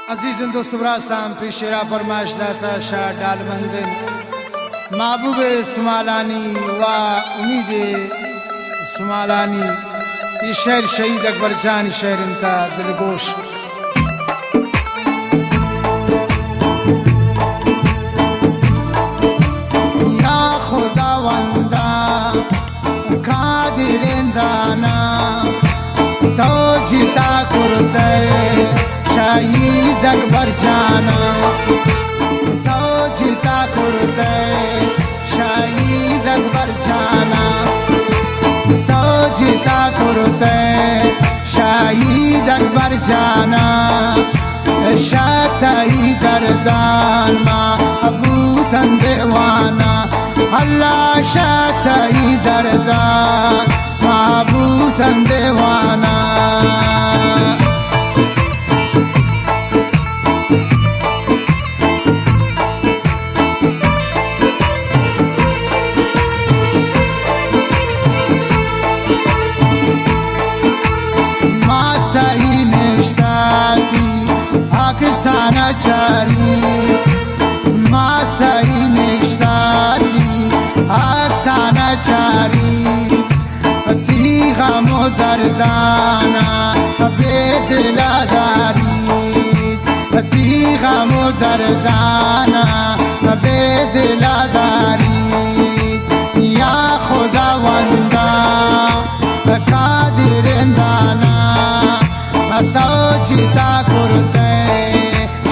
عزیزیں دوست براساں، پیشرا پرمائش داتا شاہ ڈالبندن محبوب سمالانی و امید سمالانی، یہ شعر شہید اکبر جان شعر انتا دلگوش۔ یا خداوندا قادریں دانا، تو جتا کرتے شہید اکبر جانا، تو جتا کرتے شہید اکبر جانا، تو جتا کرتے شہید اکبر جانا۔ شتئی دردان ما بوتن دیوانا، اللہ شتئی دردان ما بوتن دیوانا۔ ما سئی نشتاتی اکسانا چاری، ما سئی نشتاتی اکسانا چاری، تی غم و دردانا بے دلا داری، تی غم و دردانا بے دلا داری۔ یا خداوندا قادریں دانا، تو جتا کرتے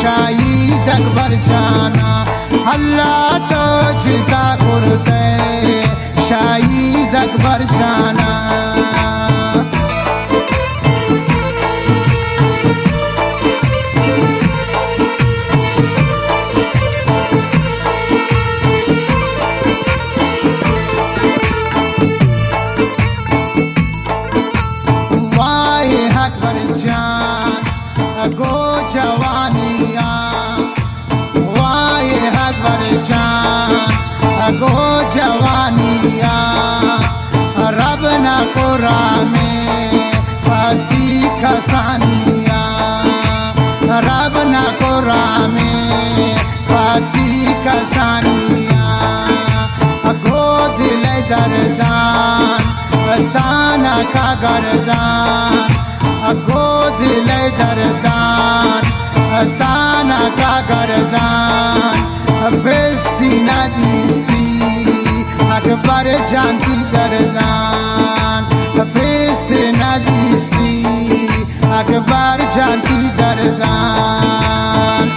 شہید اکبر جانا، اللہ تو جتا کرتے شہید اکبر جانا۔ وائے اکبر جان گو جوانیا، وائے اکبر جان گو جوانیا، رب نہ کرامے پتی کسانیا، رب نہ کرامے پتی کسانیا، گو دل دردان تانا کا گردان، گو دل دردان تانا کا گردان، پستی ندیستی اکبر جان تی دردان، پستی ندیستی اکبر جان تی دردان۔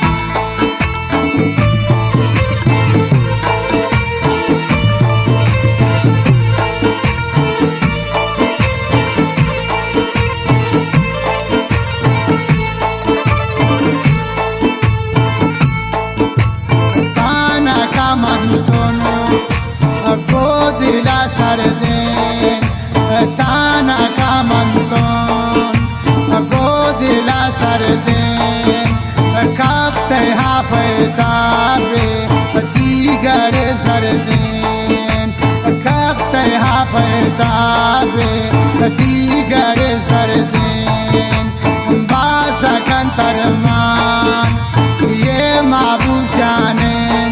تانا کا من تونو گو دلا سردین، تانا کا من تون گو دلا سردین، کپتے ہا پیتابے دیگر زردین، کپتے ہا پیتابے دیگر زردین، باز کن ترمان یہ محبوب جانین،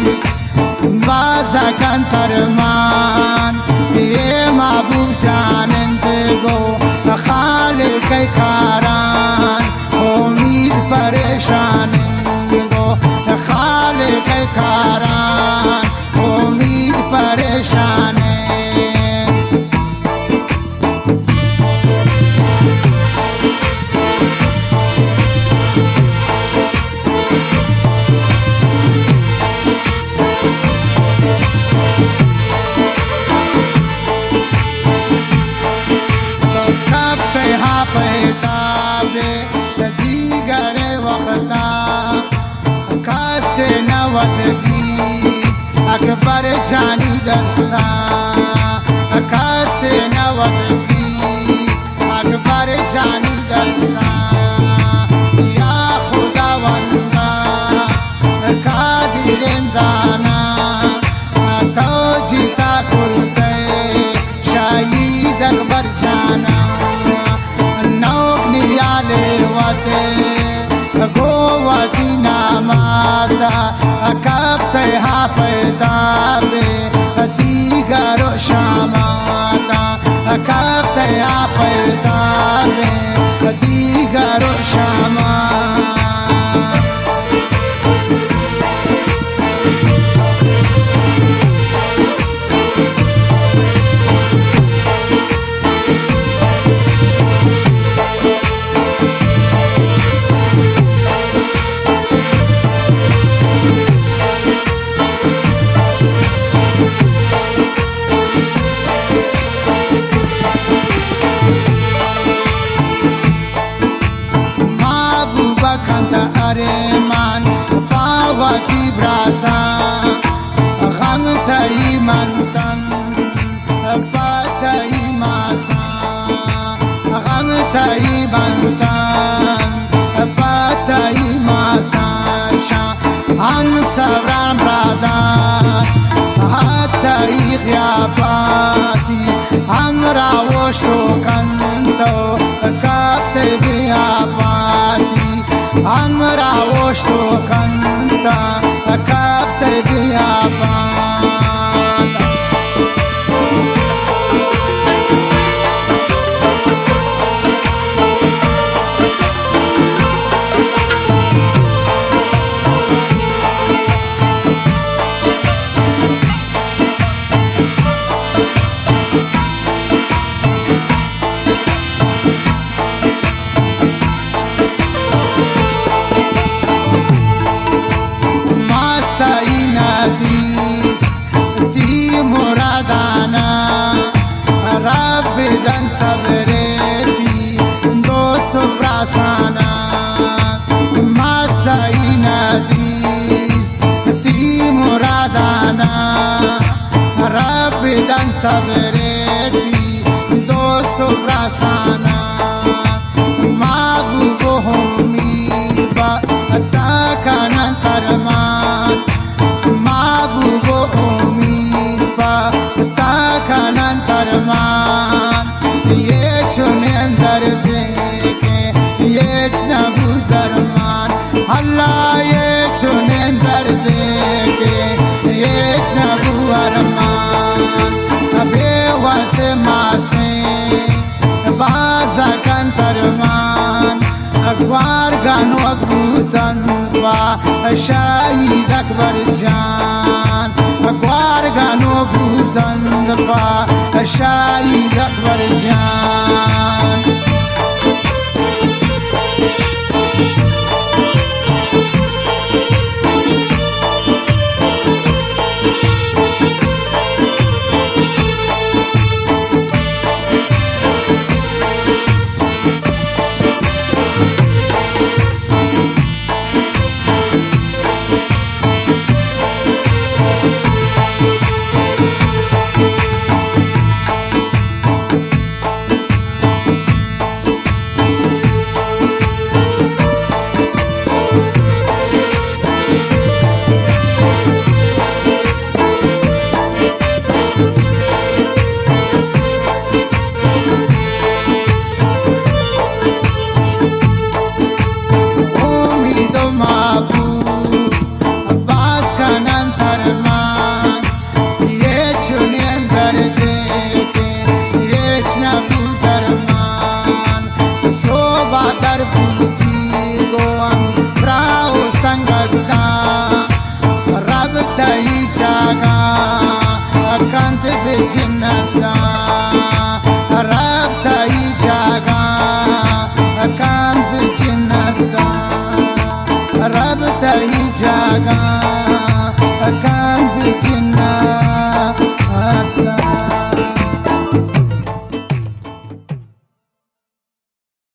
باز کن ترمان یہ محبوب جان انت گو خالق کاران، امید پریشان انت گو خالق کاران، امید پریشان انت۔ کپتے ہا پیتابے دیگر وقتا، کس نہ وتگی اکبر جانی دستا، کس نہ وتگی اکبر جانی دستا۔ یا خداوندا قادریں دانا، تو جتا کرتے شہید اکبر جانا، نوک نیالے وتے گوں وتی ناماتا کپتئے ہاپئے تابے، دیگر و شاماتا کپتئے ہاپئے تابے، دیگر و شاماتا۔ محبوب کنت ارمان پہ وتی براساں، غم تئی منتن پہ تئی ماساں، غم تئی منتن پہ تئی ماساں۔ شاں ہم سوران برادان، تئی غیاباتی ہمراہ اوشتو کنتو کپت بیاباتی، ہمراہ اوشتو کنتا کپت بیابان۔ مستئی ندیز تی مرادانا، رب دن صبرے تی دوست و براسانا۔ مستئی ندیز تی مرادانا، رب دن صبرے تی دوست و براسانا۔ محبوب و امیت پہ تا کنن ترمان، محبوب و امیت پہ تا کنن ترمان۔ یہ چنین دردے کہ ہچ نبو درمان۔ اللہ، یہ چنین دردے کہ ہچ نبو ارمان۔ بے وس ماسیں باز کن ترمان۔ گوار گنوک بوتن پہ شہید اکبر جان، گوار گنوک بوتن پہ شہید اکبر جان۔ امید و محبوب باز کنن ترمان۔ یہ چنین دردے کہ ہچ نبو درمان۔ صوبہ در بوتی گوں ہمبراہ و سنگتاں، رب تئی جاگہ کنت بہ جنتاں، رب تئی جاگہ کنت بہ جنتاں، رب تئی جاگہ کنت بہ جنتاں۔